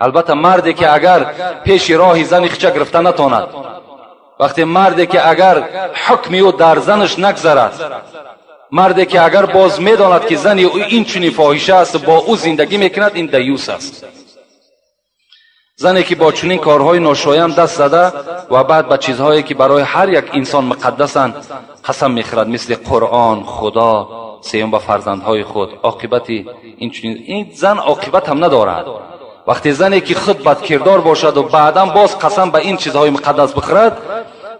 Албатта марде ки агар пеши роҳи зани хича гирифта натонад, вақте марде ки агар ҳукми ӯ дар занаш нагзарад, марде ки агар боз медонад ки зани ӯ ин чунин фоҳиша аст, бо ӯ зиндагӣ мекунад, ин даюс аст. Зане ки бо чунин корҳои ношоям даст зада ва баъд ба чизҳое ки барои ҳар як инсон муқаддасанд қасам мехӯрад, мисли Қуръон, Худо, сеюм ба фарзандҳои худ, оқибати ин чунин ин зан оқибат ҳам надорад. Вақте зане ки худ бадкирдор бошад ва баъдан боз қасам ба ин чизҳои муқаддас бихӯрад,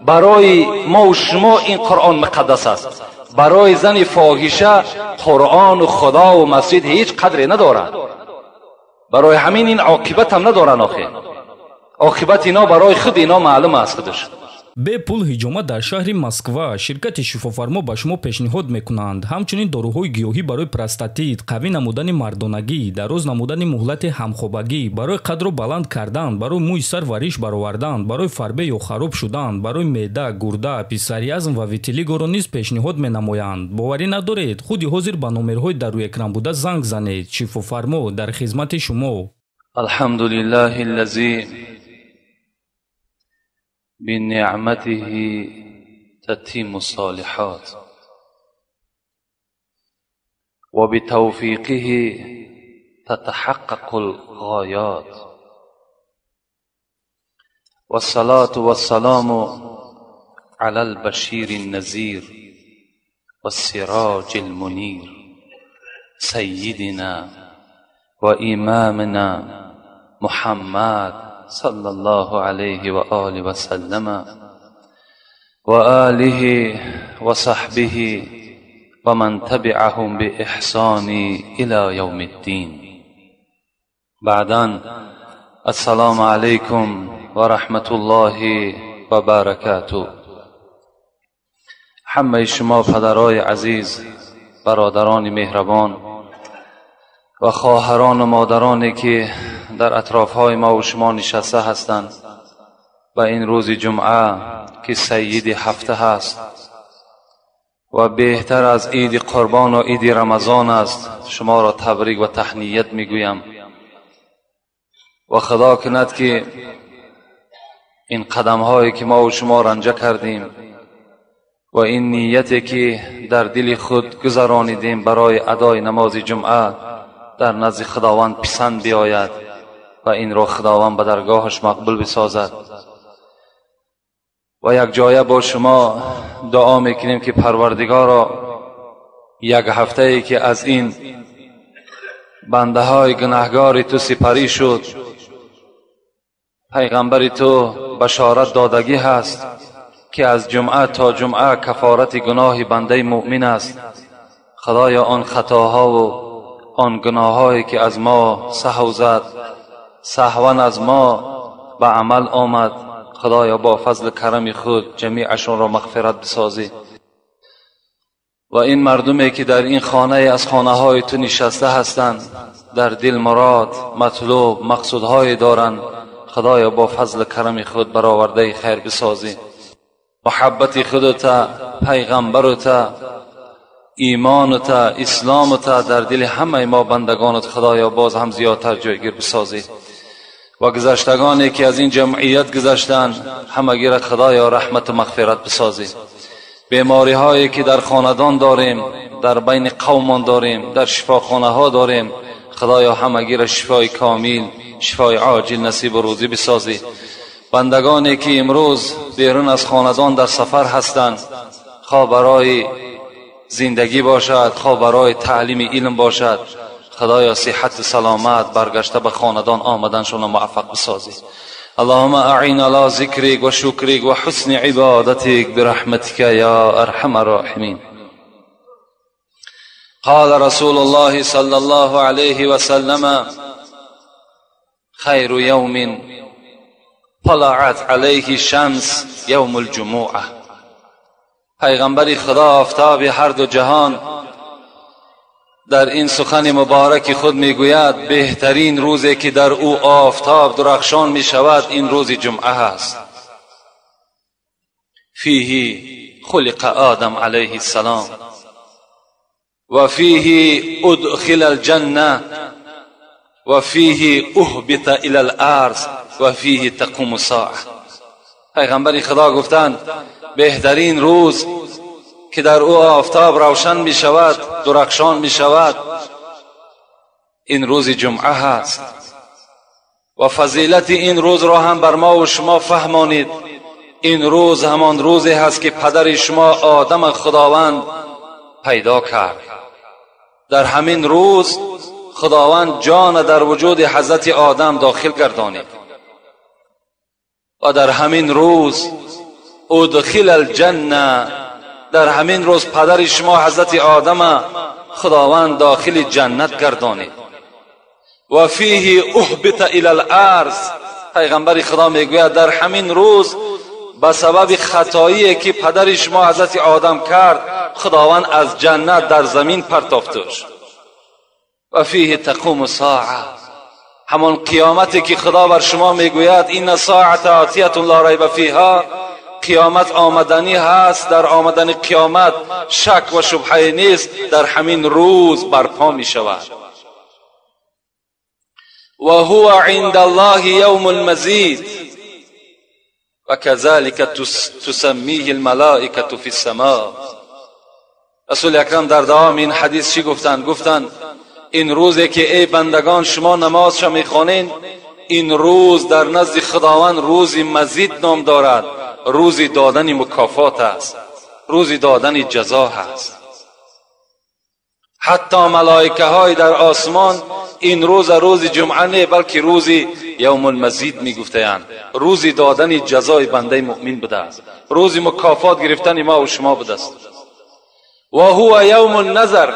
барои мо шумо ин Қуръон муқаддас аст. Барои зани фоҳиша Қуръону Худову масҷид ҳеҷ қадре надорад. Барои ҳамин ин оқибат ҳам надоранд. Охир оқибат ино барои худ ино маълум аст худаш. Бепул ҳиҷома дар шаҳри Москва. Ширкати Шифофармо ба шумо пешниҳод мекунанд ҳамчунин доруҳои гиёҳӣ барои простатит, қавӣ намудани мардонагӣ, дароз намудани муҳлати ҳамхобагӣ, барои қадро баланд кардан, барои мӯи сар ва риш баровардан, барои фарбе ё хароб шудан, барои меъда, гурда, псориаз ва витилигоро низ пешниҳод менамоянд. Боварӣ надоред? Худи ҳозир ба номерҳои дар рӯи экран буда занг занед. Шифофармо дар хизмати шумо. Алҳамдулиллаҳи аллази بنعمته تتم الصالحات وبتوفيقه تتحقق الغايات، والصلاة والسلام على البشير النذير والسراج المنير سيدنا وإمامنا محمد صلى الله عليه وآله وسلم وآله وصحبه ومن تبعهم بإحسان إلى يوم الدين. بعدا السلام عليكم ورحمة الله وبركاته. همه شما پدرای عزیز، برادران مهربان و خواهران و مادرانی که در اطرافهای ما و شما نشسته هستند، و این روز جمعه که سید هفته هست و بهتر از عید قربان و عید رمضان است، شما را تبریک و تهنیت میگویم و خدا کند که این قدم هایی که ما و شما رنجه کردیم و این نیتی که در دل خود گذرانیدیم برای ادای نماز جمعه در نزد خداوند پسند بیاید و این را خداوند به درگاهش مقبول بسازد. و یک جایه با شما دعا میکنیم که پروردگارا یک هفته ای که از این بنده های گناهگار تو سپری شد، پیغمبر تو بشارت دادگی هست که از جمعه تا جمعه کفارت گناه بنده مؤمن است. خدایا آن خطاها و آن گناهایی که از ما سهو زد، سهوا از ما به عمل آمد، خدایا با فضل کرم خود جمیعشان را مغفرت بسازی. و این مردمی که در این خانه از خانه های تو نشسته هستند، در دل مراد، مطلوب، مقصودهای دارند، خدایا با فضل کرم خود برآورده خیر بسازی. محبت خودت، پیغمبرت، ایمانت، اسلامت در دل همه ما بندگانت خدایا باز هم زیادتر جایگیر بسازی. و گذشتگانی که از این جمعیت گذشتند همگی را خدایا رحمت و مغفرت بسازی. بیماری هایی که در خاندان داریم، در بین قومان داریم، در شفاخانه ها داریم، خدایا همگی را شفای کامل، شفای عاجل نصیب و روزی بسازی. بندگانی که امروز بیرون از خاندان در سفر هستند، خواه برای زندگی باشد، خواه برای تعلیم علم باشد، خدایا صحت سلامت برگشته به خاندان آمدنشون موفق بسازی. اللهم اعین على ذکرک و شکرک و حسن عبادتک برحمتک یا ارحم الراحمین. قال رسول الله صلى الله عليه وسلم: خیر یوم طلعت علیه الشمس یوم الجمعه. پیغمبر خدا آفتاب هر دو جهان در این سخن مبارک خود میگوید بهترین روزی که در او آفتاب درخشان میشود این روز جمعه است. فیه خلق آدم علیه السلام و فیه ادخل الجنه و فیه اهبط الی الارض و فیه تقوم الساعه. پیغمبر خدا گفتند بهترین روز که در او آفتاب روشن می شود، درخشان می شود، این روز جمعه هست و فضیلت این روز را هم بر ما و شما فهمانید. این روز همان روزی هست که پدر شما آدم خداوند پیدا کرد. در همین روز خداوند جان در وجود حضرت آدم داخل گردانید و در همین روز ادخل الجنه، در همین روز پدر شما حضرت آدم خداوند داخل جنت گردانید. و فیه اهبط الی الارض، پیغمبر خدا میگوید در همین روز به سبب خطایی که پدر شما حضرت آدم کرد خداوند از جنت در زمین پرتافتش. و فیه تقوم الساعه، همان قیامتی که خدا بر شما میگوید این ساعت آتیة لا ریب فیها، قیامت آمدنی هست، در آمدن قیامت شک و شبهه نیست، در همین روز برپا می شود. و هو عند الله یوم المزید و كذلك تسمیه الملائکة فی السماء. رسول اکرم در دوام این حدیث چی گفتند؟ گفتند این روزی که ای بندگان شما نمازش میخوانین، این روز در نزد خداوند روز مزید نام دارد، روز دادن مکافات است، روز دادن جزا هست. حتی ملائکه های در آسمان این روز روز جمعه نه، بلکه روز یوم المزید میگفتند، روز دادن جزای بنده مؤمن بوده است، روز مکافات گرفتن ما و شما بوده است. و هو یوم النظر،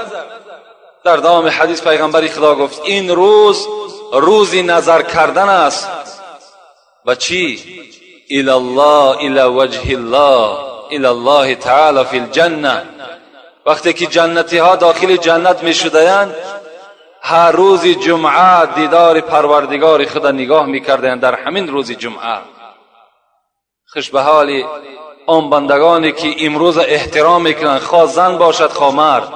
در دوام حدیث پیغمبر خدا گفت این روز روز نظر کردن است. و چی؟ الی الله، الی وجه الله، الی الله تعالی فی الجنه. وقتی که جنتی ها داخل جنت می شدند، هر روز جمعه دیدار پروردگار خدا نگاه می کردند. در همین روز جمعه خوش به حال آن بندگانی که امروز احترام میکنند، خواه زن باشد خواه مرد.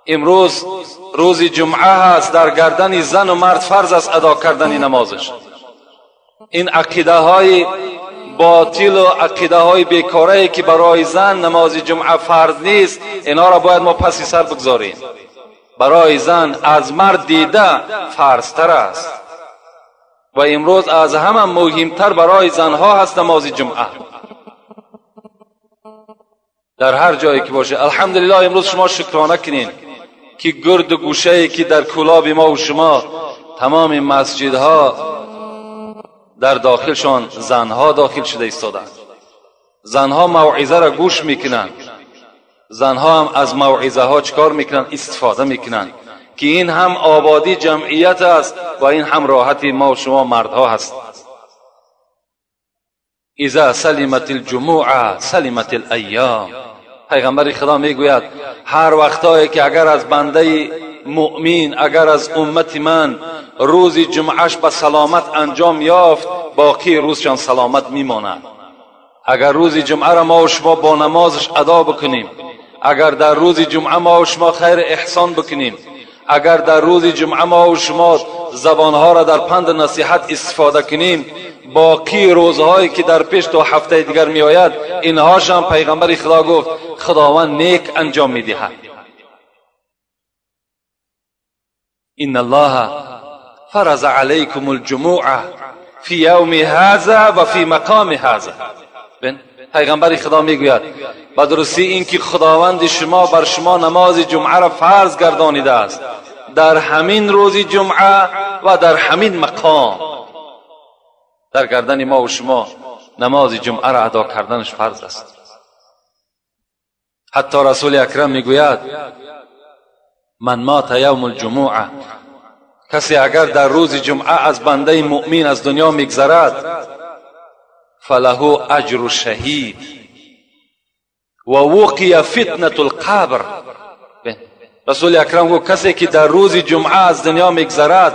امروز روز جمعه هست، در گردن زن و مرد فرض است ادا کردن نمازش. این عقیده های باطل و عقیده های بیکاره که برای زن نماز جمعه فرض نیست، اینا را باید ما پسی سر بگذاریم. برای زن از مرد دیده فرض تر است و امروز از همه مهمتر برای زنها هست نماز جمعه در هر جایی که باشه. الحمدلله امروز شما شکرانه کنین که گرد و گوشه که در کولاب ما و شما تمام مسجدها در داخلشان زنها داخل شده ایستادند. زنها موعظه را گوش میکنند، زنها هم از موعظه ها چکار میکنند؟ استفاده میکنند، که این هم آبادی جمعیت است و این هم راحتی ما و شما مردها هست. اذا سلمت الجموع سلمت الایام. پیغمبر خدا میگوید هر وقتایی که اگر از بنده مؤمن، اگر از امت من روز جمعهش به سلامت انجام یافت، باقی روزشان سلامت میماند. اگر روز جمعه را ما و شما با نمازش ادا بکنیم، اگر در روز جمعه ما و شما خیر احسان بکنیم، اگر در روز جمعه ما و شما زبانها را در پند نصیحت استفاده کنیم، باقی روزهایی که در پیش تا هفته دیگر می آید، اینهاش هم پیغمبر خدا گفت خداوند نیک انجام می دهد. ان الله فرض علیکم الجموع فی یوم هذا و فی مقام هذا. پیغمبر خدا میگوید به درستی اینکه خداوند شما بر شما نماز جمعه را فرض گردانیده است، در همین روز جمعه و در همین مقام. در گردن ما و شما نماز جمعه را ادا کردنش فرض است. حتی رسول اکرم میگوید من مات یوم الجمعه، کسی اگر در روز جمعه از بنده مؤمن از دنیا میگذرد، فله اجر شهید و وقی فتنة القبر. رسول اکرم گفت کسی که در روز جمعه از دنیا میگذرد،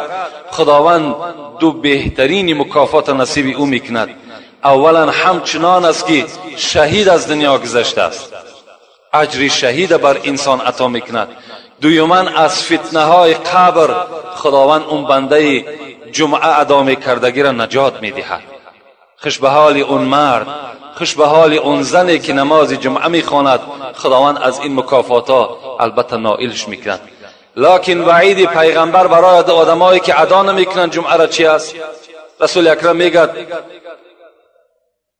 خداوند دو بهترین مکافات نصیب او میکند. اولا همچنان است که شهید از دنیا گذشته است، اجر شهید بر انسان عطا میکند. دوما از فتنه های قبر خداوند اون بنده جمعه ادا میکردگی را نجات میدهد. خوش به حال اون مرد، خوش به حال اون زنی که نماز جمعه میخواند، خداوند از این مکافات ها البته نائلش میکند. لکن وعید پیغمبر برای آدمایی که ادا نمیکنند جمعه را چی است؟ رسول اکرم میگد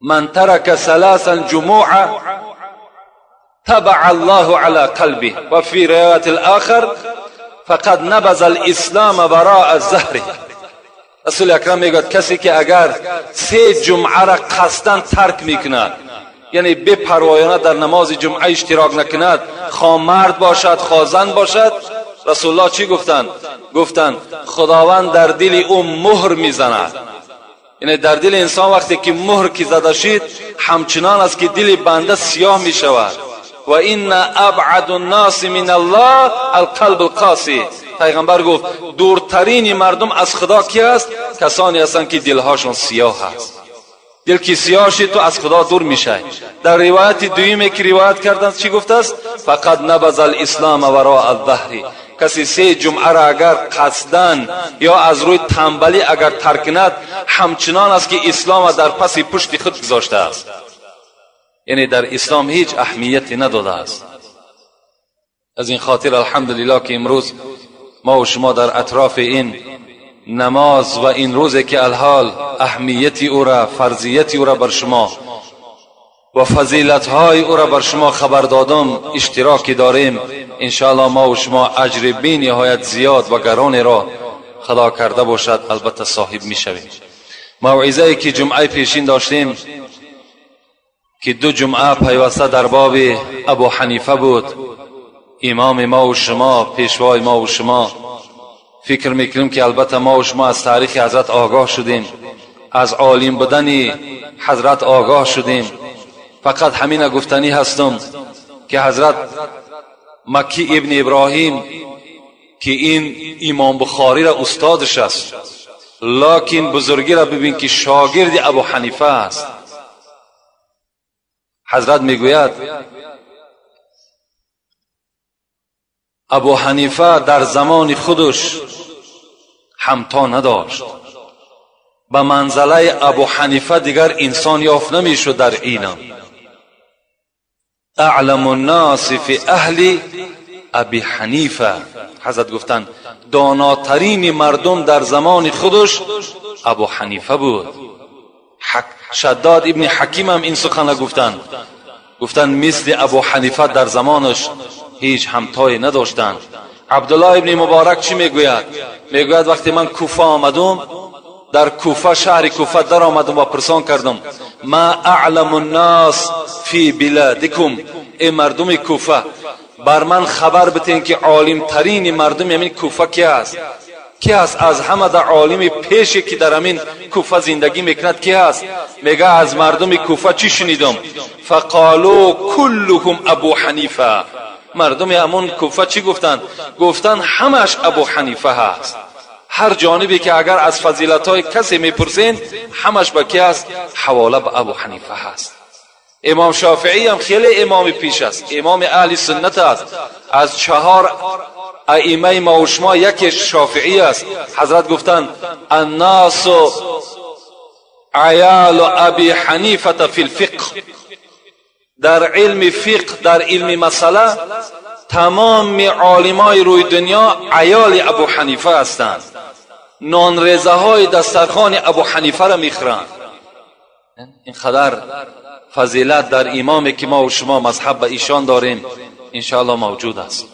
من ترک ثلاثا جمعه تبع الله على قلبه و فی روایت الاخر فقد نبذ الاسلام وراء ظهره. رسول اکرم میگوید کسی که اگر 3 جمعه را قصدا ترک میکند، یعنی بپروایانه در نماز جمعه اشتراک نکند، خواه مرد باشد خواه زن باشد، رسول الله چی گفتند؟ گفتند خداوند در دل او مهر میزند. یعنی در دل انسان وقتی که مهر که زده شد، همچنان است که دل بنده سیاه میشود. و این ابعد الناس من الله القلب القاسی. پیغمبر گفت دورترین مردم از خدا کی است؟ کسانی هستند که دلهاشون سیاه است. دل که سیاه شد تو از خدا دور میشی. در روایت دویمی که روایت کردند چی گفته است؟ فقط نبذ الاسلام وراء الظهر. کسی 3 جمعه را اگر قصداً یا از روی تنبلی اگر ترک کند، همچنان است که اسلام در پس پشت خود گذاشته است. یعنی در اسلام هیچ اهمیتی نداده است. از این خاطر الحمدلله که امروز ما و شما در اطراف این نماز و این روزی که الحال اهمیتی او را، فرضیتی او را بر شما و فضیلت‌های او را بر شما خبر دادم اشتراکی داریم. انشاءالله ما و شما اجر بی نهایت زیاد و گران را خدا کرده باشد البته صاحب میشویم. موعظه که جمعه پیشین داشتیم که 2 جمعه پیوسته در باب ابو حنیفه بود، امام ما و شما، پیشوای ما و شما. فکر میکنیم که البته ما و شما از تاریخ حضرت آگاه شدیم، از عالم بودن حضرت آگاه شدیم. فقط همین گفتنی هستم که حضرت مکی ابن ابراهیم که این امام بخاری را استادش است، لکن بزرگی را ببین که شاگرد ابو حنیفه است. حضرت میگوید ابو حنیفه در زمان خودش همتا نداشت، به منزله ابو حنیفه دیگر انسان یافت نمیشد در علم. اعلم الناس فی اهل ابی حنیفه. حضرت گفتند داناترین مردم در زمان خودش ابو حنیفه بود. شداد ابن حکیم هم این سخن گفتند، گفتند مثل ابو حنیفه در زمانش هیچ همتایی نداشتند. عبدالله ابن مبارک چی میگوید؟ میگوید وقتی من کوفه آمدم، در کوفه، شهر کوفه در آمدم و پرسان کردم ما اعلم الناس فی بلادکم، ای مردم کوفه بر من خبر بتین که عالم ترین مردم همین کوفه کی است؟ کی است از همه در عالم پیشی که در همین کوفه زندگی میکند کی است؟ میگه از مردم کوفه چی شنیدم؟ فقالو کلهم ابو حنیفه. مردم همون کوفه چی گفتند؟ گفتند همش ابو حنیفه هست. هر جانبی که اگر از فضیلت‌های کسی میپرسین همش به کی است؟ حواله به ابو حنیفه هست. امام شافعی هم خیلی امام پیش است، امام اهل سنت است. از 4 ائمه ما و شما یکی شافعی است. حضرت گفتند الناس عیال ابی حنیفه فی الفقه. در علم فقه، در علم مسئله تمام عالمای روی دنیا عیال ابو حنیفه هستند. نان ریزه های دسترخوان ابو حنیفه را میخورند. این قدر فضیلت در امامی که ما و شما مذهب به ایشان داریم انشاءالله موجود است.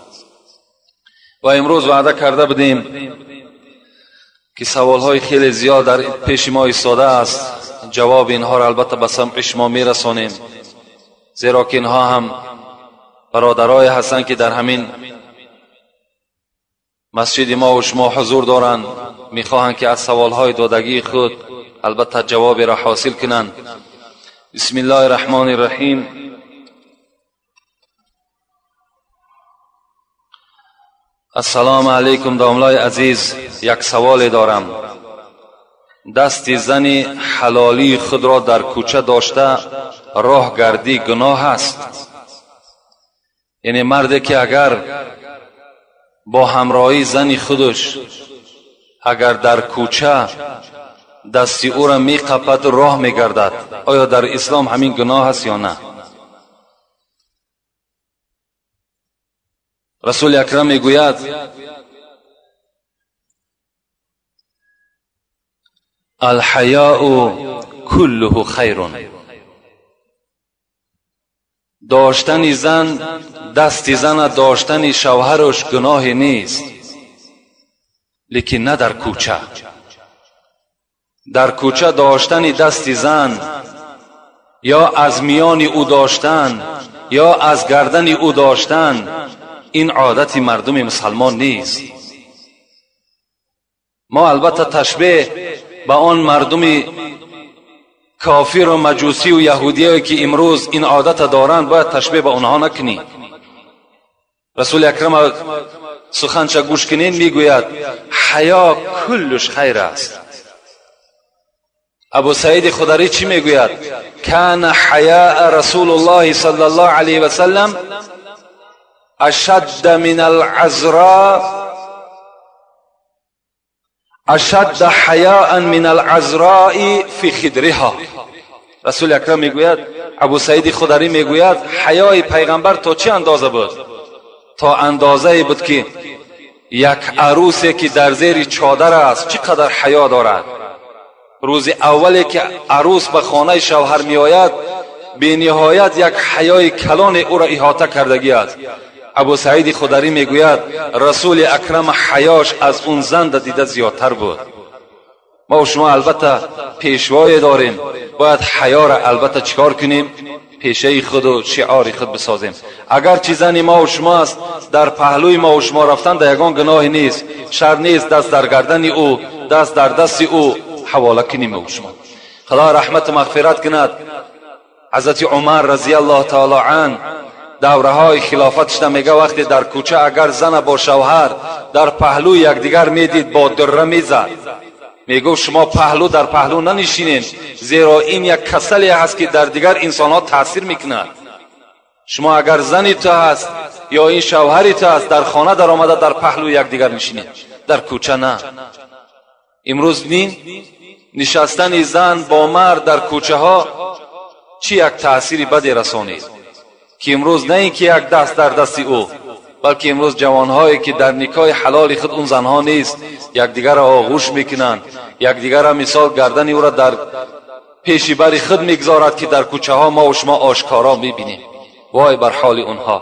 و امروز وعده کرده بودیم که سوالهای خیلی زیاد در پیش ما ایستاده است، جواب اینها را البته به سمع شما میرسانیم، زیرا که اینها هم برادرای هستند که در همین مسجد ما و شما حضور دارند، میخواهند که از سوالهای دادگی خود البته جوابی را حاصل کنند. بسم الله الرحمن الرحیم. السلام علیکم داملای عزیز، یک سوال دارم. دست زن حلالی خود را در کوچه داشته راه گردی گناه است؟ یعنی مردی که اگر با همراهی زن خودش اگر در کوچه دستی او را میقپد راه میگردد، آیا در اسلام همین گناه است یا نه؟ رسول اکرم میگوید الحیاء کله خیر. داشتن زن، دست زن داشتن شوهرش گناه نیست، لیکن نه در کوچه. در کوچه داشتن دست زن یا از میان او داشتن یا از گردن او داشتن، این عادت مردم مسلمان نیست. ما البته تشبیه به آن مردم کافر و مجوسی و یهودی که امروز این عادت دارند باید تشبیه به آنها نکنیم. رسول اکرم سخنش گوش کنین، میگوید حیا کلش خیر است. ابو سعید خدری چی میگوید؟ کان حیاء رسول الله صلی الله علیه و سلم اشد من العذراء، اشد حیاء من العذراء فی خدرها. رسول اکرم میگوید، ابو سعید خدری میگوید حیای پیغمبر تا چه اندازه بود؟ تا اندازه بود که یک عروسی که در زیر چادر است چقدر حیا دارد. روز اولی که عروس به خانه شوهر می آید به نهایت یک حیای کلان او را احاطه کردگی است. ابو سعید خدری میگوید رسول اکرم حیاش از اون زن دیده زیادتر بود. ما و شما البته پیشوای داریم، باید حیا را البته چیکار کنیم؟ پیشه خود و شعار خود بسازیم. اگر چی زن ما و شما است در پهلوی ما و شما رفتن در یگان گناه نیست، شر نیست، دست در گردن او، دست در دست او حواله کنیم و شما. خدا رحمت و مغفرت کند حضرت عمر رضی الله تعالی عنه دوره های خلافتش میگه وقتی در کوچه اگر زن با شوهر در پهلوی یکدیگر میدید با دره میزد، میگفت شما پهلو در پهلو ننشینین، زیرا این یک کسلی هست که در دیگر انسان ها تاثیر میکند. شما اگر زنی تو هست یا این شوهری تو هست در خانه در آمده در پهلو یکدیگر نشینید، در کوچه نه. امروز نین نشستن زن با مرد در کوچه ها چی یک تاثیر بدی رسانید که امروز نه اینکه یک دست در دست او، بلکه امروز جوانهایی که در نکاح حلال خود اون زنها نیست یکدیگر را آغوش میکنند، یکدیگر را مثال گردن او را در پیشی بر خود میگذارد که در کوچه ها ما و شما آشکارا میبینیم. وای بر حال اونها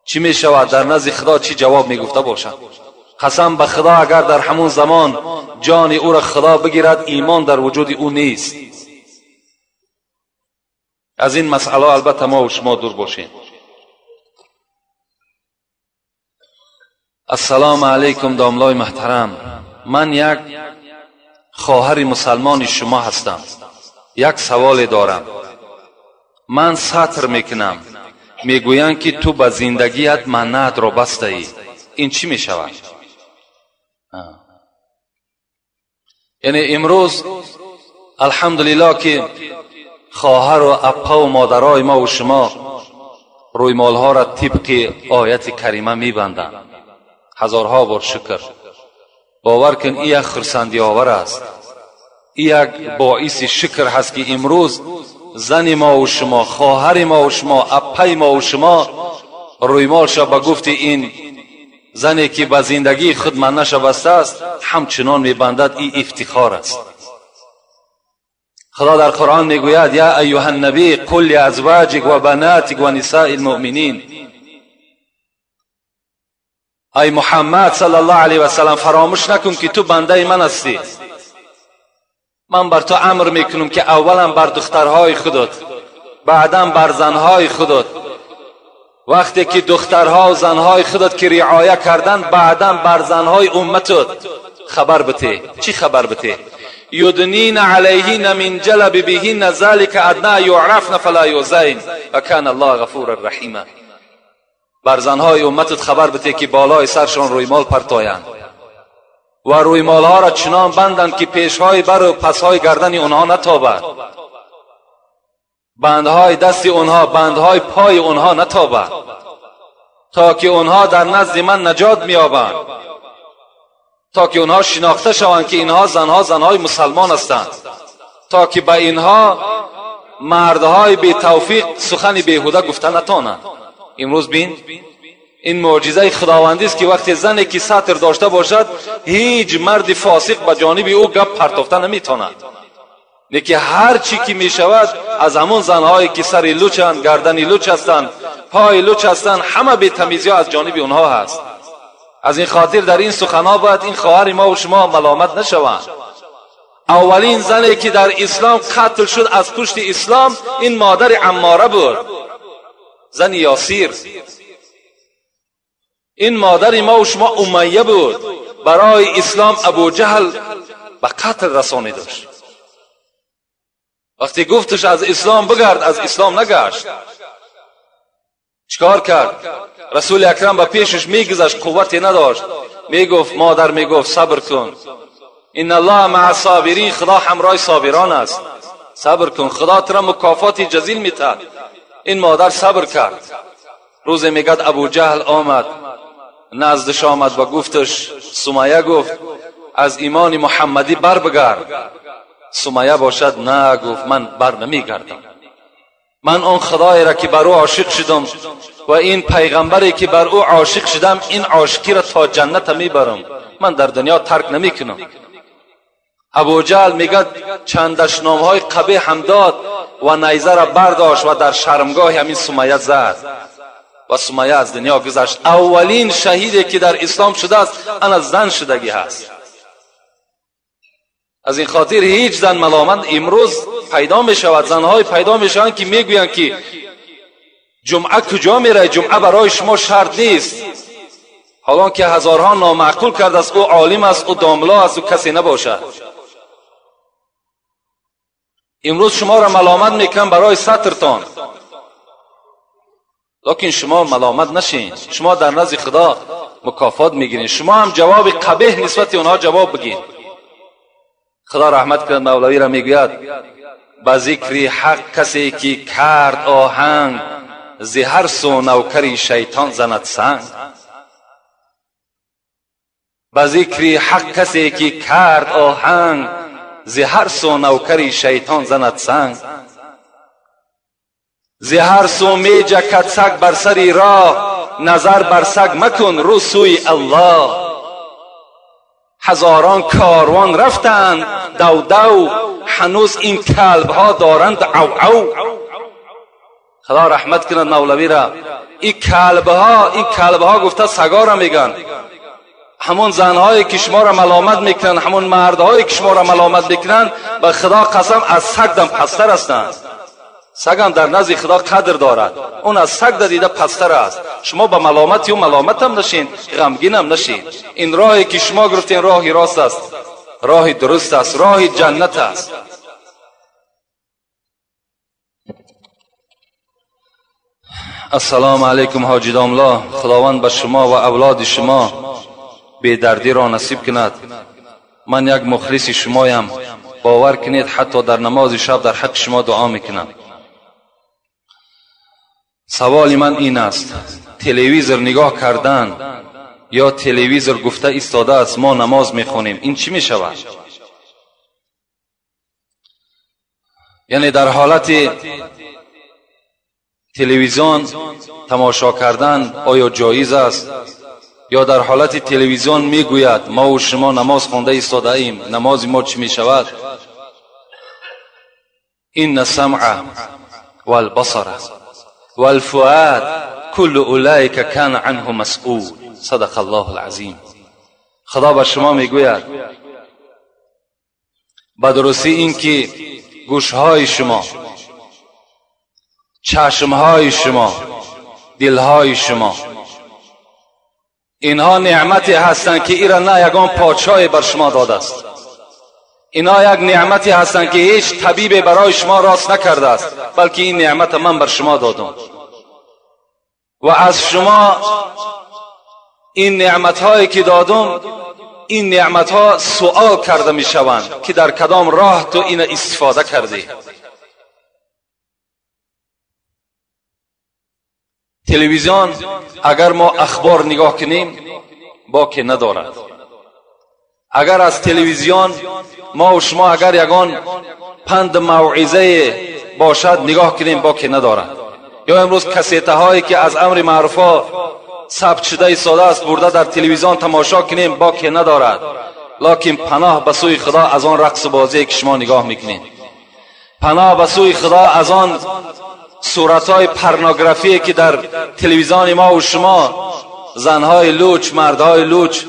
چی میشود؟ در نزد خدا چی جواب میگفته باشند؟ قسم به خدا اگر در همون زمان جان او را خدا بگیرد ایمان در وجود او نیست. از این مسئله البته ما و شما دور باشیم. السلام علیکم داملای محترم، من یک خواهر مسلمان شما هستم. یک سوال دارم. من سطر میکنم، میگویند که تو به زندگیت منت را بسته ای، این چی میشود؟ یعنی امروز الحمدلله که خواهر و اپا و مادرای ما و شما رویمالها را طبق آیت کریمه میبندند. هزارها بار شکر. باور کن این یک خرسندی آور است، این یک باعث شکر هست که امروز زن ما و شما، خواهر ما و شما، اپای ما و شما رویمالش به گفت این زنی که به زندگی خود منش بسته است همچنان میبندد. این افتخار است. خدا در قرآن میگوید یا ایها النبی قل لازواجک و بناتک و نساء المؤمنین. ای محمد صلی الله علیه و سلم فراموش نکن که تو بنده من هستی. من بر تو امر میکنم که اولا بر دخترهای خودت، بعدا بر زنهای خودت. وقتی که دخترها و زنهای خودت که رعایه کردن، بعدا بر زنهای امتت خبر بده. چی خبر بده؟ یدنین علیهن من جلب بهن ذلک ادنی یعرفن فلا یؤذین و کان الله غفورا رحیما. بر زنهای امتت خبر بده که بالای سرشان رویمال پرتایند و رویمالها را چنان بندند که پیشهای بر و پسهای گردن آنها نتابد، بندهای دست آنها، بندهای پای آنها نتابد، تا که آنها در نزد من نجات می‌یابند، تا که اونها شناخته شوند که اینها زنها زنهای مسلمان هستند، تا که به اینها مردهای بی توفیق سخن بیهوده گفته نتانند. امروز بین این معجزه خداوندی است که وقتی زنی که ستر داشته باشد هیچ مرد فاسق به جانب او گپ پرتافته نمیتواند. لیکن هر چی که میشود از همون زنهایی که سر لوچند، گردن لوچ هستند، پای لوچ هستند، همه بی تمیزی از جانب اونها هست. از این خاطر در این سخنها باید این خواهر ما و شما ملامت نشوند. اولین زنی که در اسلام قتل شد از پشت اسلام این مادر عماره بود، زن یاسیر. این مادر ما و شما امیه بود، برای اسلام ابو جهل به قتل رسانیدش. وقتی گفتش از اسلام بگرد، از اسلام نگشت. چیکار کرد؟ رسول اکرم به پیشش میگذشت، قوتی نداشت، میگفت مادر، میگفت صبر کن، ان الله مع الصابرین، خدا همراه صابران است، صبر کن، خدا تو را مکافات جزیل میتد. این مادر صبر کرد. روز میگد ابو جهل آمد نزدش آمد و گفتش، سمیه گفت از ایمان محمدی بر بگرد. سمیه باشد نه، گفت من بر نمیگردم، من آن خدایی را که بر او عاشق شدم و این پیغمبری که بر او عاشق شدم، این عاشقی را تا جنت میبرم، من در دنیا ترک نمیکنم. ابو جهل میگد چند دشنامهای قبیح هم داد و نیزه را برداشت و در شرمگاه همین سمیه زد و سمیه از دنیا گذشت. اولین شهیدی که در اسلام شده است انا زن شدگی هست. از این خاطر هیچ زن ملامت امروز پیدا می شود، زنهای پیدا می شوند که میگویند که جمعه کجا میره، جمعه برای شما شرط نیست، حالا که هزارها نامعقول کرده است، او عالم است، او داملا است، او کسی نباشد. امروز شما را ملامت میکنم برای سترتان، لیکن شما ملامت نشین، شما در نزد خدا مکافات میگیرین، شما هم جواب قبیح نسبت اونها جواب بگین. خدا رحمت کند مولوی را میگوید به ذکر حق کسی که کرد آهنگ، ز هر سو نوکری شیطان زند سنگ. به ذکر حق کسی که کرد آهنگ، ز هر سو نوکری شیطان زند سنگ. ز هر سو می جکد سگ بر سر راه، نظر بر سگ مکن رو سوی الله. هزاران کاروان رفتند دو دو، هنوز این کلب ها دارند عو عو. خدا رحمت کند مولوی را. این کلب ها گفته سگا را میگن، همون زنهایی که شما را ملامت میکنن، همون مردهایی که شما را ملامت میکنن، به خدا قسم از سگ دم پستر هستند. سگ هم در نزد خدا قدر دارد، اون از سگ دیده پستر است. شما به ملامت او ملامت هم نشین، غمگین هم نشین. این راهی که شما گرفتین راهی راست است، راهی درست است، راه جنت است. السلام علیکم حاجی داملا، خداوند به شما و اولاد شما بیدردی را نصیب کند. من یک مخلص شمایم، باور کنید حتی در نماز شب در حق شما دعا میکنم. سوال من این است، تلویزیون نگاه کردن یا تلویزیون گفته ایستاده است ما نماز میخونیم، این چی میشود؟ یعنی در حالت تلویزیون تماشا کردن آیا جایز است؟ یا در حالت تلویزیون میگوید ما و شما نماز خوانده ایستاده ایم، نماز ما چی میشود؟ این السمع والبصر والفؤاد كل اولئک کان عنه مسئول، صدق الله العظیم. خدا به شما میگوید به درستی اینکه گوشهای شما، چشمهای شما، دلهای شما، اینها نعمتی هستند که ایرا نه یگان پادشاهی بر شما داده است. اینها یک نعمتی هستند که هیچ طبیب برای شما راست نکرده است، بلکه این نعمت من بر شما دادم و از شما این نعمتهایی که دادم، این نعمتها سؤال کرده می شوند که در کدام راه تو این استفاده کردی. تلویزیون اگر ما اخبار نگاه کنیم باکی ندارد. اگر از تلویزیون ما و شما اگر یگان پند موعظه باشد نگاه کنیم باکی ندارد. یا امروز کسیته هایی که از امر معروف ها ثبت شده ساده است برده در تلویزیون تماشا کنیم باکی ندارد. لکن پناه به سوی خدا از آن رقص بازی که شما نگاه میکنید، پناه به سوی خدا از آن صورتهای پرنوگرافی که در تلویزیون ما و شما زنهای لوچ مردهای لوچ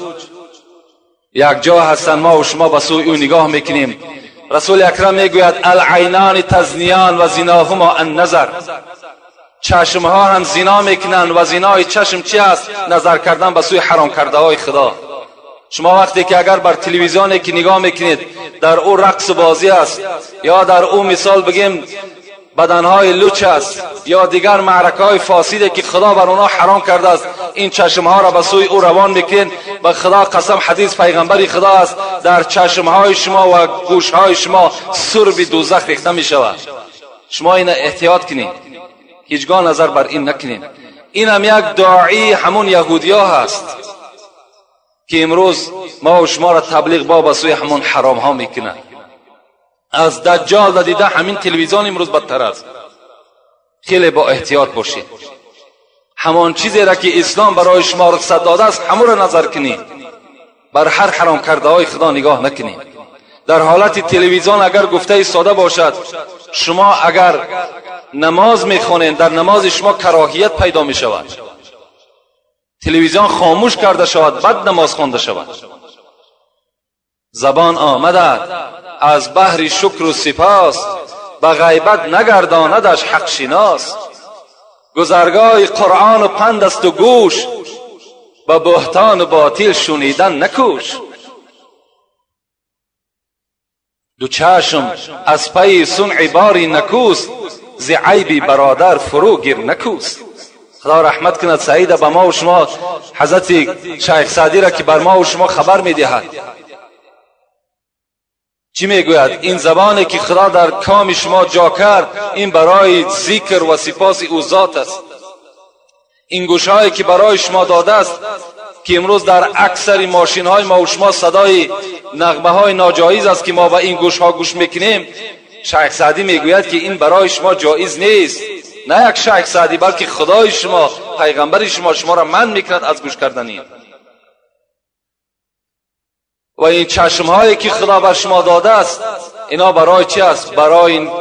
یک جا هستند، ما و شما به سوی او نگاه میکنیم. رسول اکرم میگوید العینان تزنیان و زناهما النظر. چشمها هم زنا میکنند و زنای چشم چی است؟ نظر کردن به سوی حرام کرده های خدا. شما وقتی که اگر بر تلویزیونی که نگاه میکنید در او رقص بازی است، یا در او مثال بگیم بدنهای لوچ است، یا دیگر معرکه های فاسده که خدا بر اونا حرام کرده است، این چشمها را به سوی او روان میکنید. به خدا قسم حدیث پیغمبری خدا است، در چشمهای شما و گوشهای شما سرب دوزخ ریخته می شود. شما این احتیاط کنید، هیچگاه نظر بر این نکنید. این هم یک داعی همون یهودی ها هست که امروز ما و شما را تبلیغ با به سوی همون حرام ها میکنه. از دجال دیده همین تلویزیون امروز بدتر است. خیلی با احتیاط باشید. همان چیزی را که اسلام برای شما رخصت داده است همون را نظر کنید، بر هر حرام کرده های خدا نگاه نکنید. در حالت تلویزیون اگر گفته ساده باشد، شما اگر نماز میخوانید در نماز شما کراهیت پیدا میشود. تلویزیون خاموش کرده شود بعد نماز خوانده شود. زبان آمده از بحر شکر و سپاس، به غیبت نگرداندش حق شناس. گذرگاه قرآن و پند است و گوش، به بهتان و باطل شنیدن نکوش. دو چشم از پی صنع باری نکوست، ز عیب برادر فرو گیر نکوست. خدا رحمت کند سعید به ما و شما، حضرت شیخ سعدی را که بر ما و شما خبر میدهد. چی میگوید؟ این زبانی که خدا در کام شما جا کرد این برای ذکر و سپاس او ذات است. این گوشهایی که برای شما داده است که امروز در اکثر ماشین های ما و شما صدای نغمه های ناجایز است که ما به این گوش ها گوش میکنیم، شیخ سعدی میگوید که این برای شما جایز نیست. نه یک شیخ سعدی بلکه خدای شما، پیغمبر شما، شما را منع میکند از گوش کردن این. و این چشم هایی که خدا بر شما داده است اینا برای چی است؟ برای این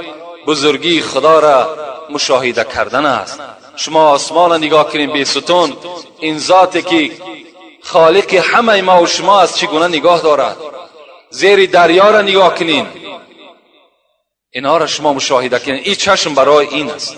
بزرگی خدا را مشاهده کردن است. شما آسمان را نگاه کنید بی ستون، این ذاتی که خالق همه ما و شما است چگونه نگاه دارد. زیر دریا را نگاه کنین، اینها را شما مشاهده کنین. این چشم برای این است.